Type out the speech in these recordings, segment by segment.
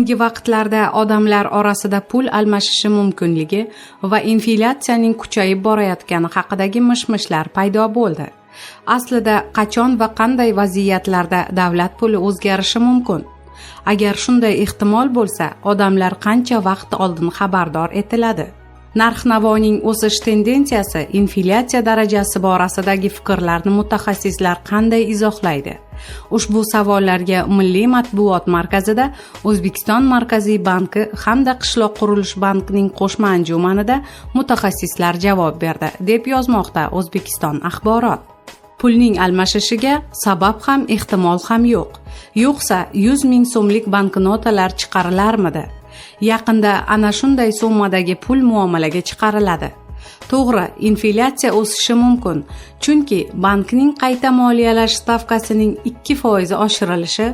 So'nggi vaqtlarda odamlar orasida pul almashishi mumkinligi va inflyatsiyaning kuchayib borayotgani haqidagi mish-mishlar paydo bo'ldi. Aslida qachon va qanday vaziyatlarda davlat puli o'zgarishi mumkin? Agar shunday ehtimol bo'lsa, odamlar qancha vaqt oldin xabardor etiladi? Narx-navoning o'sish tendensiyasi, inflyatsiya darajasi borasidagi fikrlarni mutaxassislar qanday izohlaydi? Ushbu savollarga Milliy matbuot markazida O'zbekiston Markaziy banki hamda Qishloq qurilish bankining qo'shma anjumanida mutaxassislar javob berdi, deb yozmoqda O'zbekiston axborot. Pulning almashishiga sabab ham, ehtimol ham yo'q. Yo'qsa 100 ming so'mlik banknotalar chiqarilarmidi? Yaqinda ana shunday summadagi pul muomalaga chiqariladi. To'g'ri, inflyatsiya o'sishi mumkin, chunki bankning qayta moliyalash stavkasining 2% oshirilishi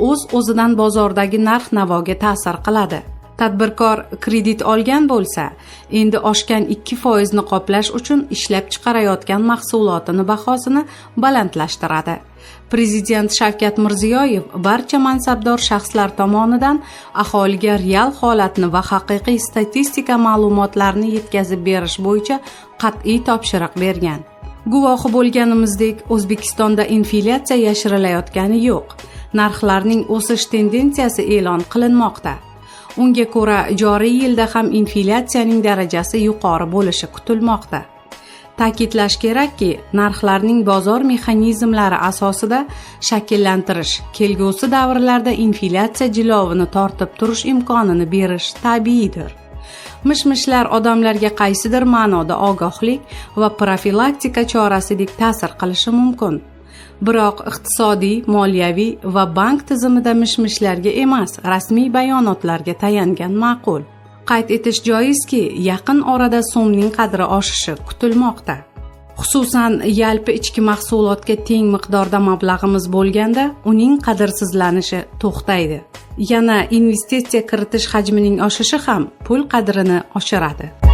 o'z-o'zidan bozordagi narx-navoga ta'sir qiladi. Tadbirkor kredit olgan bo'lsa, endi oshgan 2% ni qoplash uchun ishlab chiqarayotgan mahsulotini bahosini balandlashtiradi. Prezident Shavkat Mirziyoyev barcha mansabdor shaxslar tomonidan aholiga real holatni va haqiqiy statistika ma'lumotlarini yetkazib berish bo'yicha qat'iy topshiriq bergan. Guvohi bo'lganimizdek, O'zbekistonda inflyatsiya yashirilayotgani yo'q. Narxlarning o'sish tendensiyasi e'lon qilinmoqda. Unga ko'ra, joriy yilda ham inflyatsiyaning darajasi yuqori bo'lishi kutilmoqda. Ta'kidlash kerakki, narxlarning bozor mexanizmlari asosida shakllantirish kelgusi davrlarda inflyatsiya jilovini tortib turish imkonini berish tabiiydir. Mish-mishlar odamlarga qaysidir ma'noda ogohlik va profilaktika chorasidek ta'sir qilishi mumkin. Biroq iqtisodiy, moliyaviy va bank tizimida mish-mishlarga emas, rasmiy bayonotlarga tayangan ma'qul. Qayd etish joizki, yaqin orada so'mning qadri oshishi kutilmoqda. Xususan, yalpi ichki mahsulotga teng miqdorda mablag'imiz bo'lganda, uning qadrsizlanishi to'xtaydi. Yana investitsiya kiritish hajmining oshishi ham pul qadrini oshiradi.